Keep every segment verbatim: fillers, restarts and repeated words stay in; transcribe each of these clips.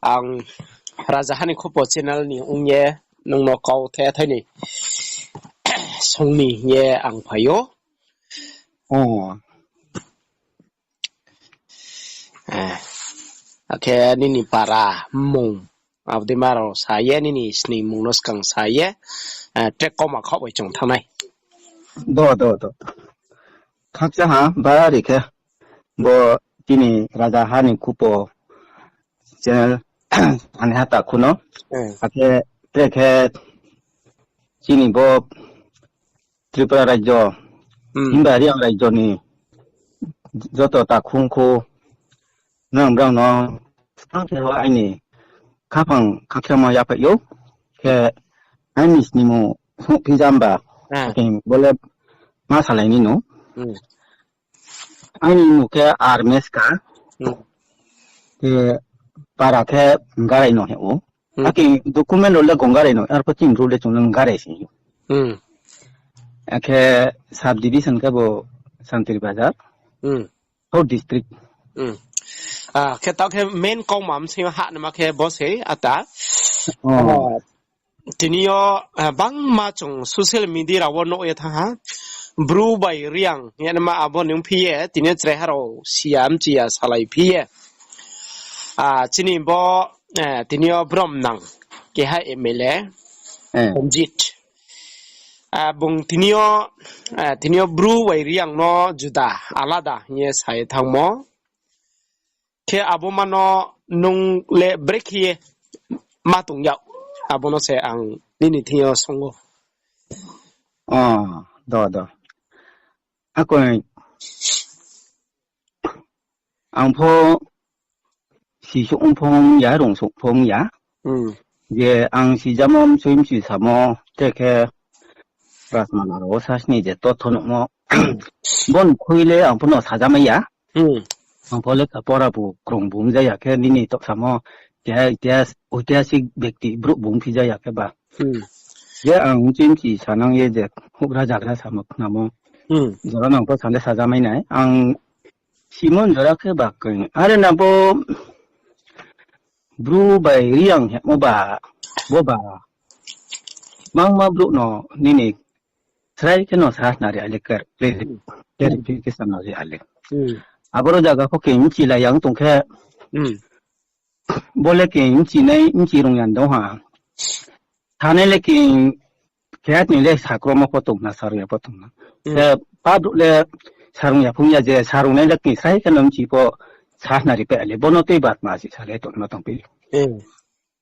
Ang Raja Hani Khupo channel ni ong ye nung no kau the thai ni song ni hing ye ang phai ou. Oh. Eh, akhe nini para mmung, abo dei ma rao sa ye, nini sning mung no skang sa ye, eh, tre kauma khaoh bai chung thanng nai. Do, do, do. Khakchang ha, bari khe. Bo chini Raja Hani Khupo channel ani ha takhu no. Hmm. Akhe tre khe chini bo Tripura rajyo, hmm, himba Reang rajyo ni joto takhu khu nang brang no skang khe aini khaphang khakchangmo yaphai ou. Khe aini sningmung houh phi jamba, hmm, khe bo le ma salai ni no. Hmm. Aini mmung khe Armes ka. Hmm. Khe para khe Ngarai no hing ou. Hmm. Akhe document rao le Gongarai no, arphuh chini rule le chung le Ngarai se hing ou. Hmm. Akhe sub division khe bo Santri Bazar. Hmm. South district. Hmm. Ah, khe taoh khe main kauma msing yo hah nama khe bo se ata. Oh. Ah, tini yo, ah, bangma chung social media rao wo nuh ye thanng ha. Bru bai Reang, ye nama abo nung phi ye, tini yo chraiha rao siya mchiya salai phi ye. Ah, chini bo, eh, tini yo Bromnang, keha M L A, eh, Ranjit. Ah, bung tini yo, ah, tini yo Bru bai Reang no juda, alada hing ye sa ye thanngmo. Khe abo ma no nung le brekhe ye ma tong yag, abo no se ang nini thing yo song ou. Oh, do, do. Akhe ang pho sisouh ong pho ong ya, rungsouh pho ong ya. Hmm. Je ang sijamo msui msi samo, tre khe Rajmala rao wo sasni je totho nuhmo. Hmm. Bo ni khui le ang pho no sajamai ya. Hmm. Ang pho lekha pora bu krung bu ong ja ya khe nini toh samo keha itihas, oitihasik bekti brouh bu ong phi ja ya khe ba. Hmm. Je ang mchi mchi sanang ye je houhgra jagra samo khnamo. Hmm. Jora nang pho sande sajamai nai. Ang simon jora khe ba khe. Are na bo Bru bai Reang hingmo ba, bo ba. Mangma brouh no nini srai khe no sa na ri ale kar, clarification no ri ale. Hmm. Aboro jaga pho khe mchi la yang tong khe. Hmm. Bo le khe mchi nai, mchi rung yan dong ha. Thanai le khe khe ni le sakromo pho tong na, sarung ya pho tong na. Hmm. Khe pa brouh le sarung ya phung ya je, sarung nai le khe srai khe no mchi pho sa na ri pe ale. Bo no tei bat ma si sa le tong no tong pi. Hmm.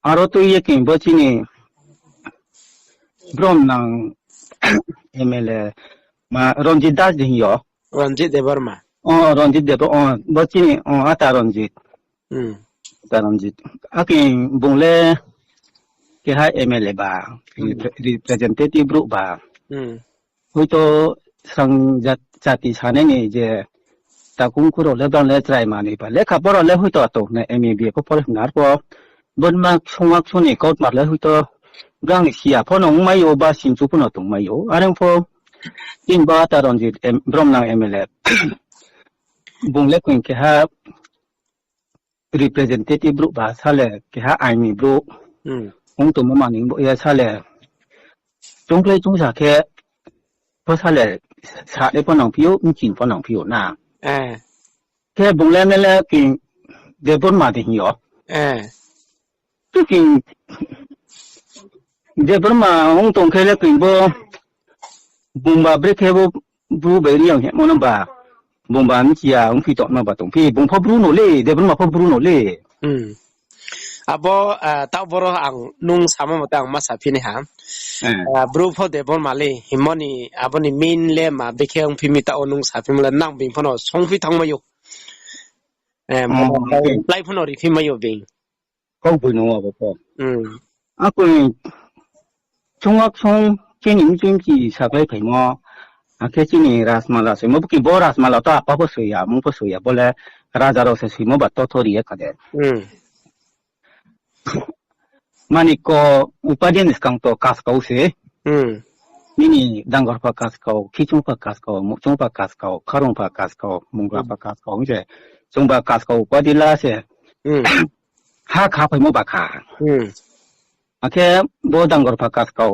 Aro tui ye khe bo chini Bromnang M L A ma Ranjit Das de hing yo. Ranjit Debbarma. Oh, Ranjit Debbarma, oh, bo chini, oh, ata Ranjit. Hmm. Ata Ranjit. Akhe bung le keha M L A ba, hmm, repre-, representative brouh ba. Hmm. Hoito sang jat-, jati sanai ni je takhu khu rao le brang le chrai manoi ba. Lekha pora le hoito tong na M A B A pho pore hna arphuh. Bo ma sungma sung ni kautma le hoito brang ni siya pho no ongmai ou ba sinchu pho no tongmai ou. Are ong pho chini bo ata Ranjit M-, Bromnang M L A. Bung le khe keha representative brouh ba sa le keha aini brouh. Hmm. Ong tongmo manoi bo ya sa le. Chungklai chungsa khe pho sa le sa le pho nang phi ou, mchi pho nang phi ou na. Eh. Khe bung le M L A khe Debbarma de hing yo. Eh. Tu khe Debbarma ong tong khe le khe bo bung ba brekhe bo Bru bai Reang hingmo no ba. Bung ba mchi ya ong phi tongma ba tong phi. Bung pho Bru no le, Debbarma pho Bru no le. Hmm. Abo, ah, taoh boro ang nung samo mote ang ma saphi ni ha. Eh. Ah, Bru pho Debbarma le, hingmo ni, abo ni main le ma brekhe ong phi mi taoh nung saphi mo le nang bini pho no songphi thanngmai ou. Eh, oh, okay. Reply pho no riphi mai ou bini. Kau boi no abo pho. Hmm. Akhe chungak song chini mchi mchi saklai phaimo. Akhe chini Rajmala soimo, bo khe bo Rajmala to apa pho soi ya, mung pho soi ya, bo le raja rao se soimo ba totho ri ye kha de. Hmm. Maniko upadin skang to kaskau se. Hmm. Nini dangor pha kaskau, khichung pha kaskau, muchung pha kaskau, kharung pha kaskau, mungra pha kaskau, hing se. Chungba kaskau upadin la se. Hmm. ha kha phaimo ba kha. Hmm. Akhe bo Dangorpha Kaskau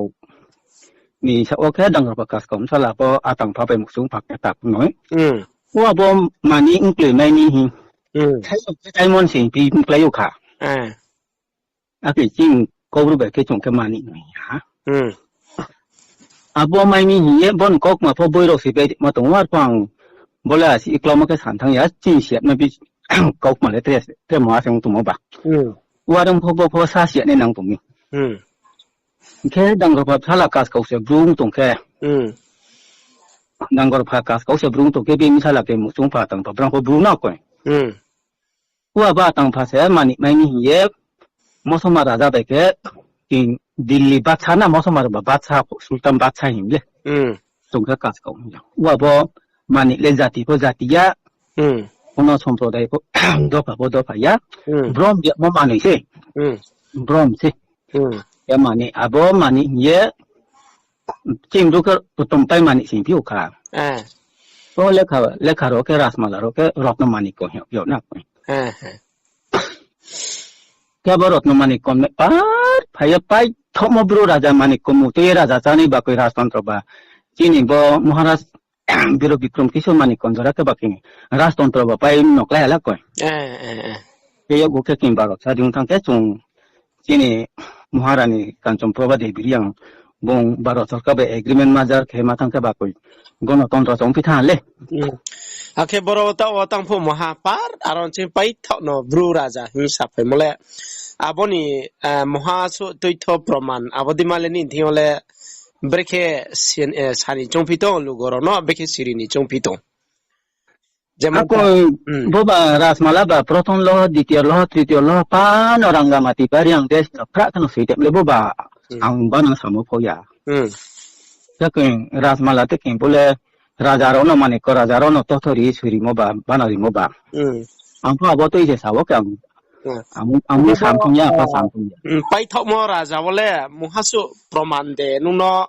ni sa wo khe Dangorpha Kaskau bsala pho Atangpha bai Muchungpha khe ta phunoi. Hmm. Wa bo mani ongkloi mai ni hi. Hmm. Thai rok khe taimon se pi ongklai ou kha. Eh. Akhe chini Kaubru bai khe chung khe mani nai ha. Hmm. Abo mai mi hing ye bo ni kaukma pho boi rao se bai ma tong ou, arphuh ang bo le asi iklamo khe san thanng ya, chini siatma bi kaukma le tre, tre mo aseng tongmo ba. Hmm. Warung pho bo pho sa siat nai nang tong mi. Hmm. Hing khe Dangorpha bsala Kaskau se Bru ong tong khe. Hmm. Dangorpha Kaskau se Bru ong tong khe bini bsala khe Muchungpha Atangpha brang pho Bru na koi. Hmm. Wa ba Atangpha se mani mai ni hing ye Mosoma raja bai khe, in Delhi batsa na Mosoma ba batsa, Sultan batsa hing le. Hmm. Chung khe Kaskau hing ya. Wa bo mani le jati pho jati ya. Hmm. Kono somprodai pho dopha pho dopha ya. Hmm. Brom ya mo manoi se. Hmm. Brom se. Hmm. Ya mani, abo mani hing ye chini Bru khe kutum pai mani sing phi ou kha. Eh. O lekha, lekha rao khe Rajmala rao khe Rotno Manikko hing yag na. Eh, eh. Khe abo Rotno Manikko me par phai ye paithaohmo Bru raja Manikko mu tui ye raja chánai ba koi rajtontro ba. Chini bo Maharaj Biro Bikrom Kishore Manikko jora khe ba khe rajtontro ba pai no klái hala koi. Eh, eh, eh. Khe yag bo khe khe Bharot sa di ong thanng khe chung chini Maharani Kanchan Prabha Devi Reang bung Bharot sorkar bai agreement majar khe ma thanng khe ba koi gonotontro chong phi thanng le. Hmm. Akhe boro ta wo tang phuh maha par aro chini paithaoh no Bru raja hing saphaimo le. Abo ni, eh, maha suh tuitho proman abo dima le nini thing yo le brekhe sin-, eh, sani chongphi tong, lugo rao no brekhe siri ni chongphi tong. Jemon akoi, hmm, bo ba Rajmala ba prothom lo, ditiyo lo, tritiyo lo, pa no Rangamati ba Reang desh no phra kheno soi tem le bo ba, hmm, ang ba no samo pho ya. Hmm. Khe khe Rajmala te khe bo le raja rao no Manikko raja rao no tothori soi rimo ba, ba no rimo ba. Hmm. Ang pho abo tui se sa wo khe ang, hmm, ang, ang bo sam thung ya, pa sam thung ya. Hmm, paithaohmo raja wo le mungha suh proman de nung no,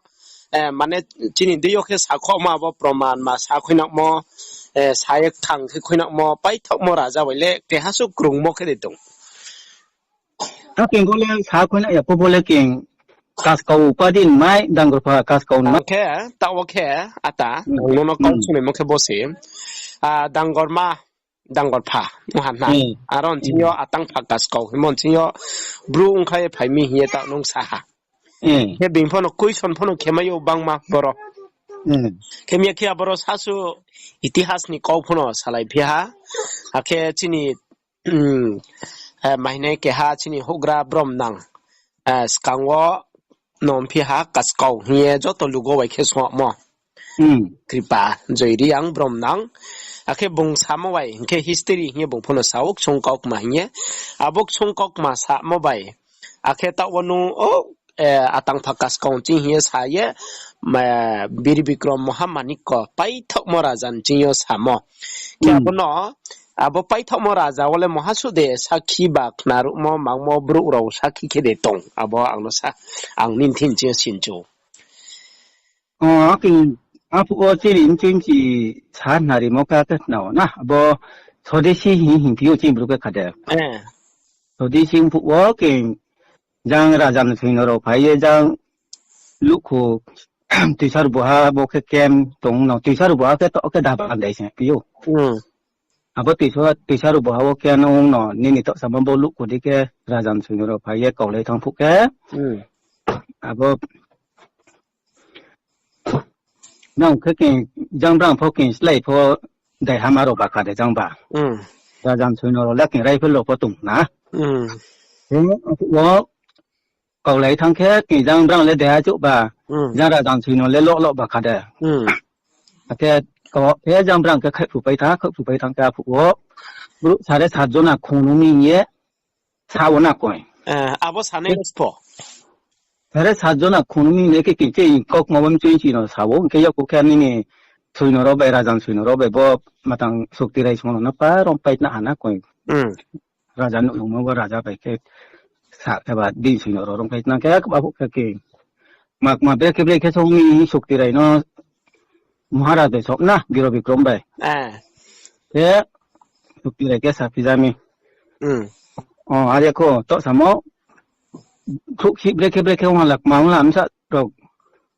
eh, mane chini dei yo khe sakhohma abo proman ma sa khuinangmo, eh, sa ye kthang khe khuinangmo, paithaohmo raja bai le keha suh krungmo khe de tong. Akhe bo le sa khuinang ya pho bo le khe Kaskau upadin mai, Dangorpha Kaskau ni mai. Ang khe, taoh wo khe, ata, hmm, ang nono kau, hmm, chungnaimo khe bo se, ah, Dangorma, Dangorpha, ong ha na. Hmm. Aro nching yo, hmm, Atangpha Kaskau hingmo nching yo, Bru ongkha ye phai mi hing ye taoh nung sa ha. Hmm. Khe bini pho no question pho no khe mai ou bangma boro. Hmm. Khe mi ya khe aboro sasu itihas ni kau pho no salai phi ha. Akhe chini, hmm, eh, mahinai keha chini houhgra brom nang, eh, skang wo no phi ha Kaskau hing ye joto lugo bai khe songmo. Hmm. Kripa Joy Reang brom nang. Akhe bung samo bai hing khe history hing ye bung pho no sa ou ksung kaukma hing ye. Abo ksung kaukma samo bai. Akhe taoh wo nung o, eh, Atangpha Kaskau ching hing ye sa ye, ma, Bir Bikrom Mohamanikko paithaohmo raja ni ching yo samo. Khe, hmm, abo no, abo paithaohmo raja wo le maha suh de sakhi ba khnaruhmo mangmo brouh rao sakhi khe de tong. Abo ang no sa, ang nini thing ching yo sinchu. O, akhe, aphuh wo chini mchoi mchi sa hnarimo khe khe khna ou na, abo Sodesi hing hing phi ou chini Bru khe kha de. Eh. Sodesi phuh wo khe jang raja ni soino rao phai ye jang luhkhu Toisaru Buha bo khe camp tong no, Toisaru Buha khe taoh khe daba andai se phi ou. Hmm. Abo Toisa-, Toisaru Buha wo khe nung no nini taoh samo bo luhkhu di khe raja ni soino rao phai ye kaulai thanng phuh khe. Hmm. Abo nang khe khe jang brang pho khe slái pho daiha ma rao ba kha de jang ba. Hmm. Raja ni soino rao le khe rifle rao pho tong na. Hmm. Khe wo kaulai thanng khe khe jang brang le daiha chouh ba. Hmm. Jang raja ni soino le loh loh ba kha de. Hmm. Akhe khe jang brang khe khaihphupai thanng, khaihphupai thanng khe aphuh wo brouh sare sat jona khongnung mi hing ye sa wo na koi. Eh, abo sanai le spo. Sare sat jona khongnung mi hing ye khe khe khe kaukma bo mchoi mchi no sa ou, hing khe yakgu khe nini soino rao bai, raja ni soino rao bai bo matang Sokti Rai song no pa rong pai tna ha na koi. Hmm. Raja nuh nungmo bo raja bai khe sa khe ba din soino rao rong pai tna khe ba phuh khe khe. Makma brekhe brekhe song mi Sokti Rai no Maharaj bai sop na, Biro Bikrom bai. Eh. Khe Sokti Rai khe saphi ja mi. Hmm. O, are kho, to samo. Khrouhsih brekhe brekhe ong hala, kma ong hala, bsa rao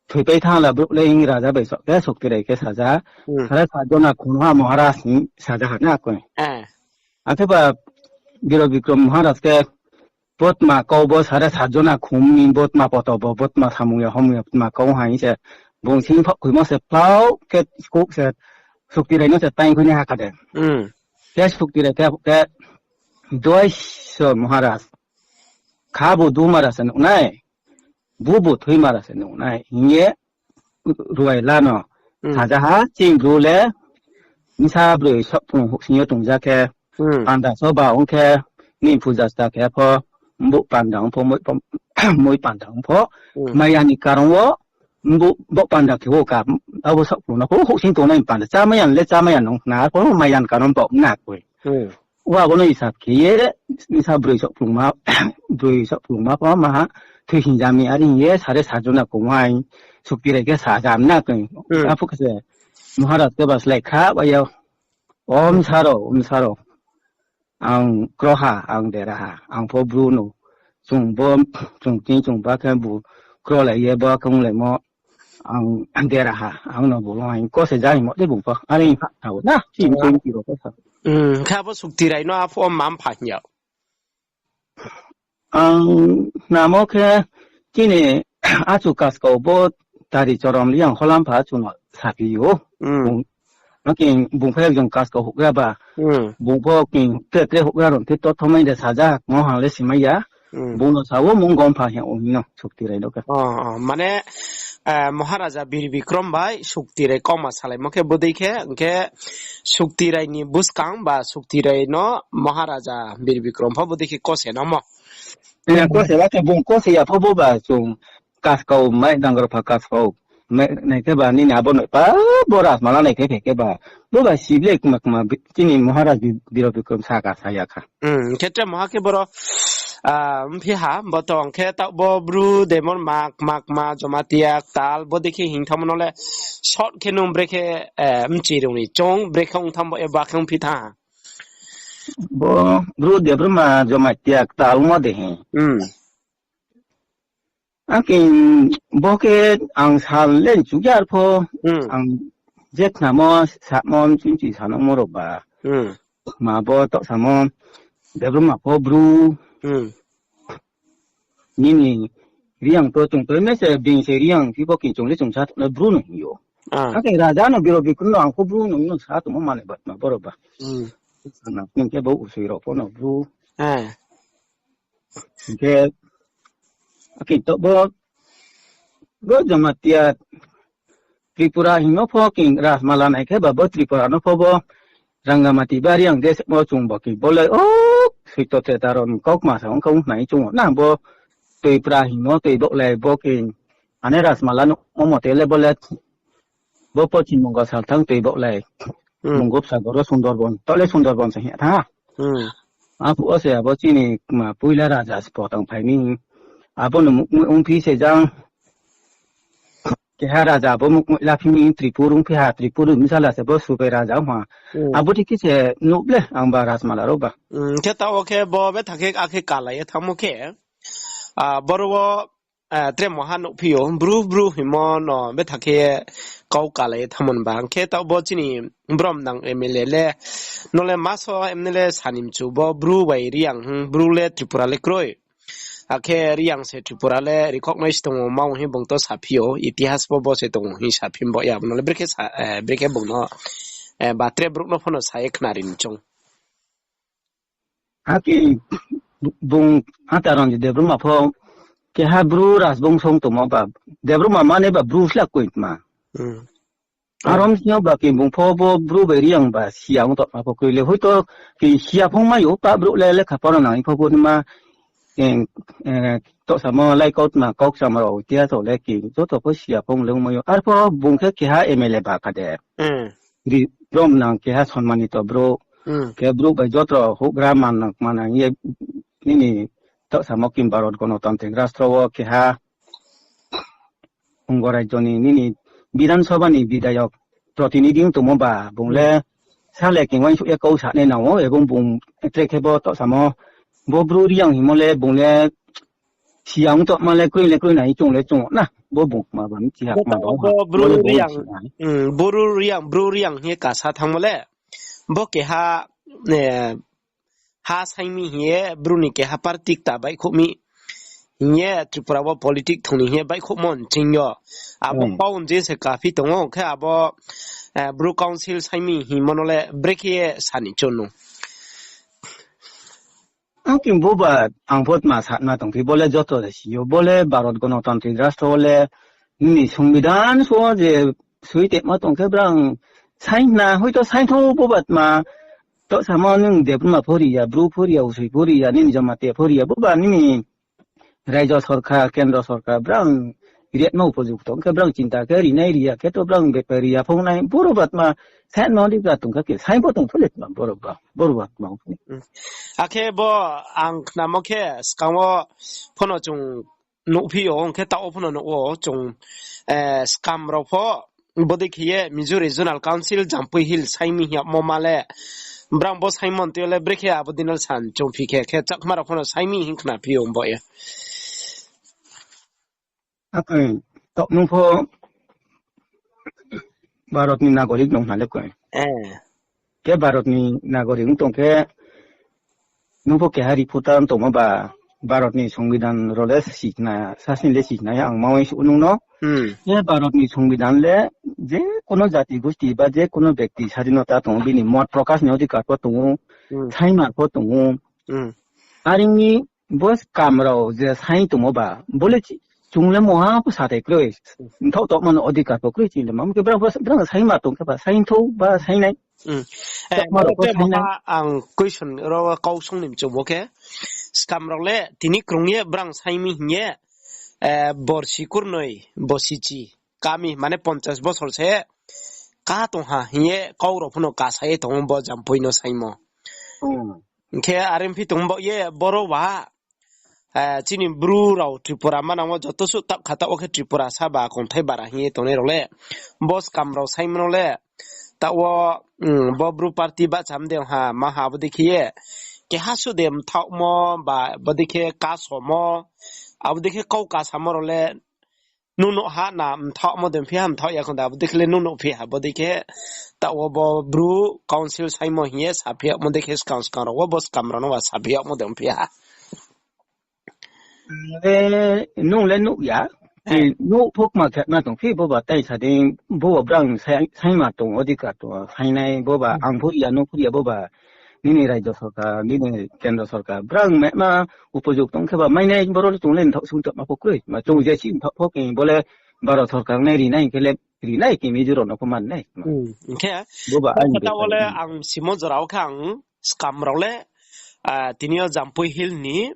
thoipai thanng hala, brouh le hing raja bai so khe, Suktirai khe saja. Hmm. Sare sajona khum ha Maharaj ni saja ha na koi. Eh. Akhe ba Biro Bikrom Maharaj khe, botma kau bo sare sajona khum ni botma poto bo, botma samung ya homung ya botma kau ha hing se, bung sing phaoh khuimo se phaoh khe, kouh se, Suktirai no se taing khui ni ha kha de. Hmm. Khe Suktirai khe, khe, doi so Maharaj. Kha bo duma ra se nuh nai, bu bo thoima ra se nuh nai, hing ye ruai la no. Hmm. Saja ha, ching bru le, bsa broi sopung houhsing yo tongja khe, Hmm. panda so ba ong khe, ni puja sta khe pho, mbuh panda ong pho, moi pom-, moi panda ong pho, Hmm. maya ni karon wo, mbuh bo panda khe wo ka, abo sopung no pho houhsing tongnai panda, chá maya le chá maya nung khna, pho maya ni karon bo na koi. Hmm. Wa bo no isab khe ye, bsa broi sopung ma, broi sopung ma pho ma ha, thoi hing jami ari hing ye, sare sajona khum ha hing, Suktirai khe sajam na koi. Hmm. Aphuh khe se, Maharaj khe ba slái kha, ba ya, Om saro, om saro. Ang kroha, ang deraha, ang pho bru no. Chung bo, chung tin, chung ba khe bu krolai ye bo khe onglaimo, ang deraha, ang no bu lo ang ko se jai mo de bung pho. Are ha, tao na, chi chung tiro ko sa. Hmm, kha bo Suktirai no aphuh o ma mpha hing ya. Ang namo khe chini achu Kaskau bo Tari Choron Reang Holam pha achu no saphi ou. Hmm. Bung, aki bung pho ekjon Kaskau houhgra ba. Hmm. Bung pho ki tre tre houhgra rao thik to thomai de saja, mo hang le simai ya. Hmm. Bung no sa ou mung gom pha hing ou hing no Suktirai no khe. Oh, oh, mane, eh, Maharaja Bir Bikrom bai Suktirai kauma salaimo khe bodei khe, hing khe Suktirai ni buskang ba Suktirai no Maharaja Bir Bikrom pho bodei khe kose no mo. Eh, kose ba khe bung kose ya pho bo ba chung Kaskau mai Dangrapha Kaskau. Mai nai khe ba nini abo no pa bo Rajmala nai khe khe ba. Bo ba sible kma kma bi-, chini Maharaj Bi-, Biro Bikrom sa ka sa ya kha. Hmm, khe tre maha khe boro, ah, mphi ha, bo tong khe taoh bo bru demon ma, kma kma Jomatia, Ktal, bodei khe hing thanngmo no le, short khe nung brekhe, eh, mchi rung ni chung, brekhe ong thanng bo, e ba khe mphi tha. Bo bru Debroma Jomatia Ktal mo de he. Hmm. Aki, bo khe ang sal le chu yar pho, Hmm. ang je khnamo, samo, chimchi sanangmo rao ba. Hmm. Ma bo taoh samo, Debroma pho bru. Hmm. Nini Reang to chung to me se bing se Reang phi bo ki chung le chung sa le bru no hing yo. Ah. Aki raja no Biro Bikrom no ang pho bru no no sa tongmo mane ba ma bo rao ba. Hmm. Sana nung khe bo usoi rao pho no bru. Ah. Hing khe, aki to bo, bo Jamatia Tripura hingmo pho king Rajmala nai khe ba bo Tripura no pho bo Rangamati bari ang des mo chung bo king bo le, o, Soito Treta rao ni kaukma sa ong kha ong nai chung na bo Tripura hingmo tei bo le bo king ane Rajmala no mo mo te le bo le bo Pochim Bongo salthang tei bo le Hmm. Bongopsagor wo Sundorbon, to le Sundorbon se hing tha. Hmm. Aphuh wo se abo chini ma poila raja se potang phai mi. Abo no mukmui ongphi se jang. Keha raja abo mukmui laphi mi Tripur ongphi ha, Tripur ni bsala se bo Subai raja ong ha. Hmm. Abo thik khe se nuh le ang ba Rajmala rao ba. Hmm, khe taoh wo khe bo betha khe akhe kalai ye thanngmo khe, ah, boro wo, ah, tre maha nuhphi ou, bru bru hingmo no betha khe kau kalai thanngmo ba. Hing khe taoh bo chini brom nang M L A le, no le maso M L A le sani mchu bo bru bai Reang, hmm, bru le Tripura le kroi. Akhe Reang se Tripura le recognize tong ou, ma ong hing bung to saphi ou, itihas bo bo se tong ou hing saphi bo ya, no le brekhe sa, eh, brekhe bung no, eh, ba tre brouh no pho no sa ye khnari ni chung. Aki bung Ata Ranjit Debbarma pho keha bru rajbongso ong tongmo ba. Debbarma mane ba bru sla koitma. Hmm. Arom sing yo ba ki bung pho bo bru bai Reang ba siya ong tongma pho kroi le. Hoito ki siya phong mai ou pa brouh le lekha pora nang pho bo ma, eh, eh, to samo lai kautma kau sama rao tia to le ki joto pho siya phong le ong mai ou. Arpho bung khe keha M L A ba kha de. Hmm. Ri-, brom nang keha sonmanito brouh. Hmm. Khe brouh bai joto houhgra man nang, man nang ye nini to samo king Bharot Ganatantrik Rastro wo keha Ongo rajyo ni nini Bidhan Sabha ni bidhayok protinidhi ong tongmo ba bung le Hmm. sale king uaingsouh ye kau sanai nang ou, ebong bung tre khe bo to samo Bo Bru Reang hingmo le bung le siya ong tongma le kroi le kroi nai chung le chung na. Bo bung kma ba mchi ha kma ba ong ha. Bo Bru Reang, Bru Reang, Bru Reang hing ye kasa thanngmo le. Bo keha, ha saing mi hing ye Bru ni keha party kta baihkhouh mi hing ye Tripura wo politic thong ni hing ye baihkhouhmo nching yo. Abo kau nje se kaphi tong ou khe abo Bru Council saing mi hingmo no le brekhe ye sa ni chung nung. Ang khe bo ba ang pho tma sana tong khe bo le joto le si yo, bo le Bharat Ganatantrik Rastro wo le nini songbidhan so je sui tongma tong khe brang saing na, hoito saing thou bo ba tma, to samo nung Debbarma pho ri ya, Bru pho ri ya, Usoi pho ri ya, nini Jamatia pho ri ya, bo ba nini Raijo sorkar, kendro sorkar, brang riatma upojukto ong khe brang chinta khe rinai ri ya khe to brang bepar ri ya phung nai, boro ba tma, saing no di ba tong kha khe, saing bo tong pho le tma, boro ba, boro ba tma. Akhe bo ang khnamo khe skang wo phono chung nuhphi yo, ong khe taoh wo phono nuh wo chung, skam rao pho, bodei khe ye Mizo Regional Council Jampui Hill saing mi hing yagmo ma le, brang bo saingmo tui yo le brekhe abo dino san chung phi khe, khe Chakma rao phono saing mi hing khna phi yo bo ye. Akhe, to nung pho Bharat ni nagorik nung hna le koi. Khe Bharat ni nagorik ong tong khe, nung pho keha reporter ong tongmo ba, Bharat ni songbidhan rao le sisna, sasni le sisna ya ang mawi suh nung no. Khe Bharat ni songbidhan le je kono jati gusti ba je kono bekti sadhinota tong ou, bini mot prokash ni odhikar pho tong ou, saingmar pho tong ou. Are ong mi bo skam rao je saing tongmo ba, bo le chung le moha pho sathai kroi. Mthaoh tongma no odhikar pho kroi chini le. Mamo khe brang, brang saingmar tong khe ba, saing thou ba saing nai. Ang question ro kau sung ni mchumo khe, skam rao le tini krung ye brang saing mi hing ye, borsi kurnoi, borsi chi, kami, mane ponchas bosor se, ka tong ha hing ye kau rao phono kasa ye tong ou bo Jampui no saingmo. Hing khe are phi tong baoh ye boro ba, chini Bru rao Tripura manang wo joto suh taoh kha taoh wo khe Tripura sa ba kongthai bara hing ye tongnai rao le, bo skam rao saingmo no le, taoh wo, bo Bru party bahcham de ha, ma ha abo dei khe ye, keha suh de mthaohmo ba, abo dei khe kasomo, abo dei khe kau kasamo rao le, nung nuh ha na mthaohmo de phi ha, mthaoh ya khong de abo dei khe le nung nuh phi ha, abo dei khe, taoh wo bo Bru Council saingmo hing ye saphi yagmo dei khe skang skang rao wo bo skam rao no ba saphi yagmo de phi ha. Nung le nuh ya, nuh pho kma khe na tong phi bo ba tai sa dei, bo ba brang saingmar tong, odhikar tong, saing nai bo ba ang pho ri ya, nung pho ri ya bo ba, nini raijo sorkar, nini kendro sorkar, brang mema upojukto ong khe ba mai nai, boro le chung le mthaoh sung tongma pho kroi, ma chung je si mthaoh pho khe bo le Bharat sorkar nai ri nai hing khe le ri nai, khe Mizo rao no pho man nai. Hing khe, bo ba aini taoh wo le ang simo jora wo khe ang skam rao le, tini yo Jampui Hill ni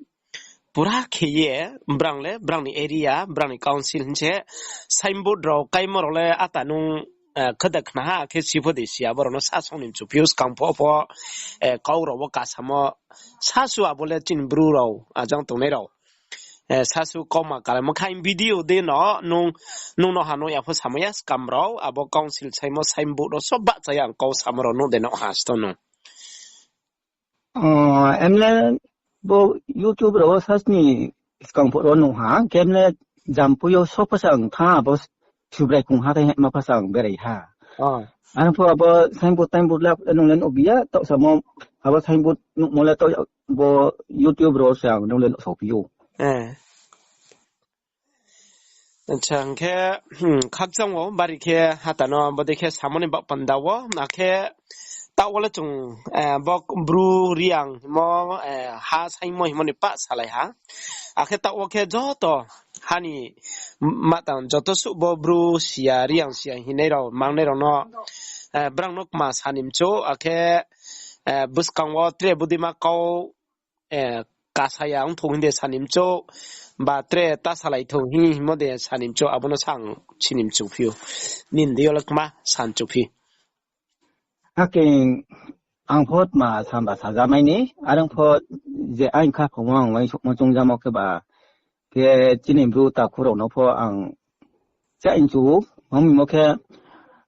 pura khe ye, brang le, brang ni area, brang ni council hing se, signboard rao kaimo rao le ata nung, khada khna ha, khe si pho de si abo rao no sasong ni mchuphi ou skang pho pho, kau rao wo kasamo, sasu abo le chini Bru rao, ajang tongnai rao. Sasu kauma kalaimo kha video de no, nung, nung no ha no ya pho samo ya skam rao, abo council saimo signboard rao sob bahcha ya ang kau samo rao nuh de no ha sto no. Emle bo YouTube rao wo sasni skang pho rao nuh ha, khe emle Jampui yo so phasa ang tha, abo Subrai kong ha thai hema phasa ang berai ha. Ang pho abo signboard, signboard le nung le nuh bi ya, taoh samo abo signboard nuhmo le taoh bo YouTube rao se ang nung le nuh sao phi ou. Acha, hing khe, khakchang wo, bari khe hata no bodei khe samo ni baoh panda wo, akhe taoh wo le chung, bo Bru Reang himo, ha saingmo himo ni pah salai ha. Akhe taoh wo khe joto ha ni matang joto suh bo Bru siya, Reang siya hingnai rao, mangnai rao no, brang no kma sa ni mchu, akhe, buskang wo tre bodei ma kau, kasa ya ong thou hing de sa ni mchu, ba tre ta salai thou hing hingmo de sa ni mchu, abo no sa ang si ni mchu phi ou. Nini deing yo le kma sa ni mchu phi. Akhe ang pho tma samba sajamai ni, are ong pho je aini khaphang wo ang uaingsouhmo chongjamo khe ba, khe chini Bru takhu rao no pho ang chaih mchu ou, hingmo khe,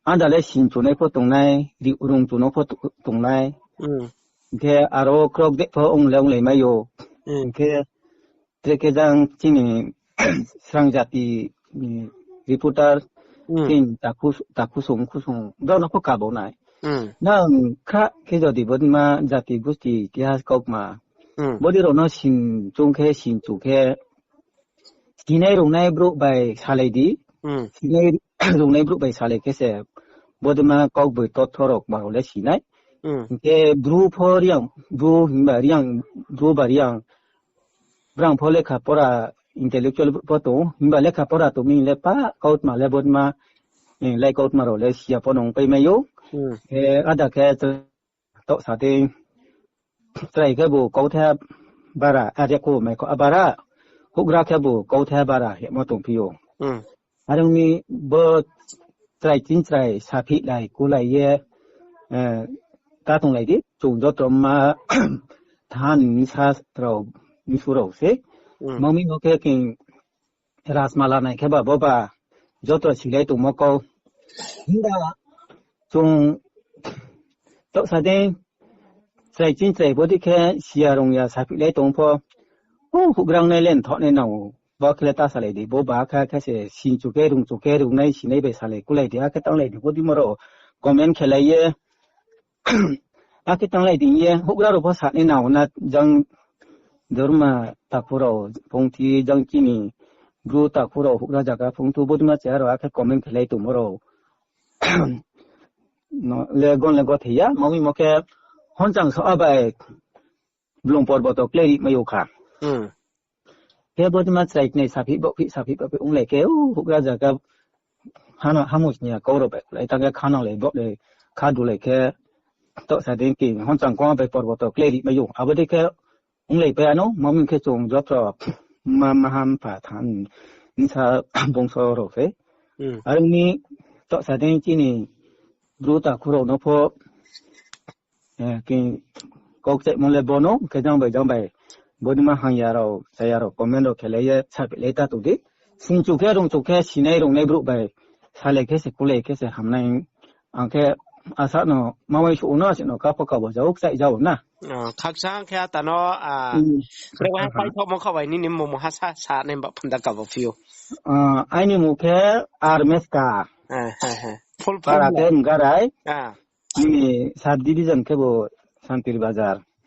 áda le sing chunai pho tongnai, ri rung chu no pho tongnai. Hing khe aro krok dei pho ong le onglai mai ou. Hing khe tre khe jang chini srang jati ni reporter, chini takhu, takhu sung, khu sung, brao no pho kabo nai. Nang kha khe jodi bodima jati gusti itihas kautma, bodi rao no sin chung khe, sin chu khe, sinai rungnai brouh bai salai di. Sinai rungnai brouh bai salai khe se bodima kaugboi totho rao kma rao le sinai. Hing khe bru pho Reang, bru himba Reang, bru ba Reang, brang pho lekha pora intellectual brouh pho tong, himba lekha pora tong mi le pa kautma le bodima, eh, lai kautma rao le siya pho nung pai mai ou. Eh, ada khe taoh sa dei, chrai khe bo kauthai bara, are kho mai kho abara, houhgra khe bo kauthai bara hemo tongphi ou. Are ong mi bo chrai ching chrai saphi lai kulai ye, eh, ta tonglai di, chung joto ma than nsa rao, nsu rao se. Mami no khe king Rasmala nai khe ba bo ba joto silai tongmo kau. Himba chung taoh sa dei, chrai ching chrai bodi khe siya rung ya saphi lai tong pho. O houhgra nai le nthoh nai nang ou. Bo khe le ta salai di. Bo ba kha khe se sin chu khe rung chu khe rungnai sinai bai salai kulai di. Akhe tanglai di bodima rao comment khe lai ye. Akhe tanglai di ye. Houhgra rao pho sa nai nang ou na jang Dorma takhu rao phungthi jang chini bru takhu rao houhgra zaga phungthu bodima chaya rao akhe comment khe lai tongmo rao. No, le gon le gothei ya, mami mo khe honchang so abai blung porboto kleri mai ou kha. Khe bodima chrai chnai saphi baohphi, saphi baohphi onglai khe, u, houhgra zaga hano, hamu sni ya kau rao bai kulai, tang khe khanang lai, bo le, kha du lai khe, taoh sa dei king, honchang kong bai porboto kleri mai ou. Abo dei khe, onglai pai ano, mami khe chung joto ma, maha mpha than, nsa bongso rao se. Are ong mi, taoh sa dei chini bru takhu rao no pho, eh, king, kau kchaihmo le bo no, khe jang bai, jang bai, bodima hangya rao, chaya rao, comment rao khe lai ye, saphi lai ta tong di. Sin chu khe, rung chu khe, sinai rungnai brouh bai, salai khe se, kulai khe se hamnai. Ang khe asa no, mawai suh no, asi no, kapho kabo jao, kchaih jao na. Khakchang khe ata no, rewai paithohmo kha bai nini mmung ha sa, sa nai ba phanda kabo phi ou. Aini mmung khe Armeska. Para khe Mgarai. Nini sub division khe bo Santir Bazar.